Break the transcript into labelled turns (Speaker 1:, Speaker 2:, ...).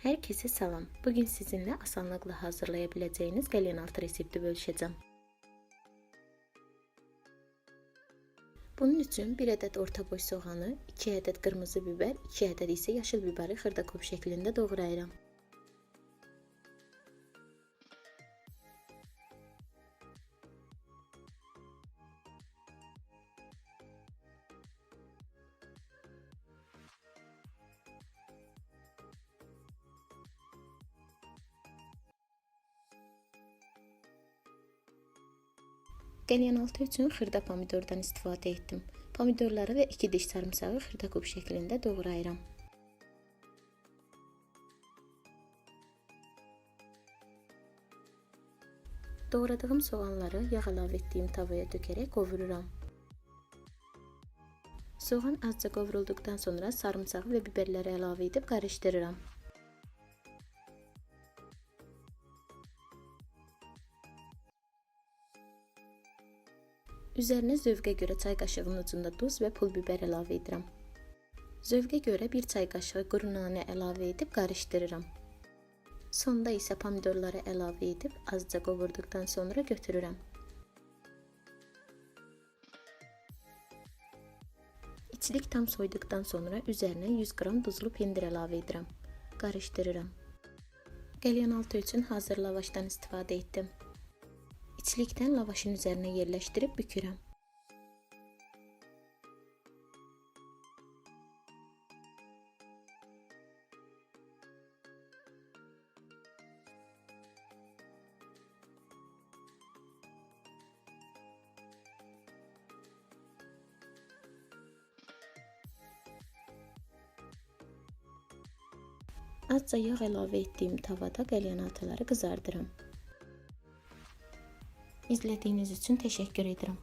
Speaker 1: Herkese salam. Bugün sizinle asanlıqla hazırlaya biləcəyiniz qəlyanaltı resepti bölüşəcəm. Bunun üçün 1 ədəd orta boy soğanı, 2 ədəd qırmızı biber, 2 ədəd isə yaşıl biberi xırda kub şəklində doğrayıram. Qəlyanaltı üçün xırda pomidordan istifadə etdim. Pomidorları və 2 diş sarımsağı xırda kub şəklində doğrayıram. Doğradığım soğanları yağ əlavə etdiyim tavaya tökərək qovururam. Soğan azca qovrulduqdan sonra sarımsağı və biberləri əlavə edib qarışdırıram. Üzərinə zövqə görə çay qaşığının ucunda duz və pul biber əlavə edirəm. Zövqə görə 1 çay qaşığı quru nanə əlavə edib qarışdırıram. Sonda isə pomidorları əlavə edib azca qovurduqdan sonra götürürəm. İçlik tam soyduqdan sonra üzərinə 100 qram duzlu pendir əlavə edirəm. Qarışdırıram. Qəlyanaltı üçün hazır lavaşdan istifadə etdim. İçlikdən lavaşın üzərinə yerləşdirib bükürəm. Azca yağ əlavə etdiyim tavada qəlyanaltıları qızardıram. İzlədiyiniz üçün təşəkkür edirəm.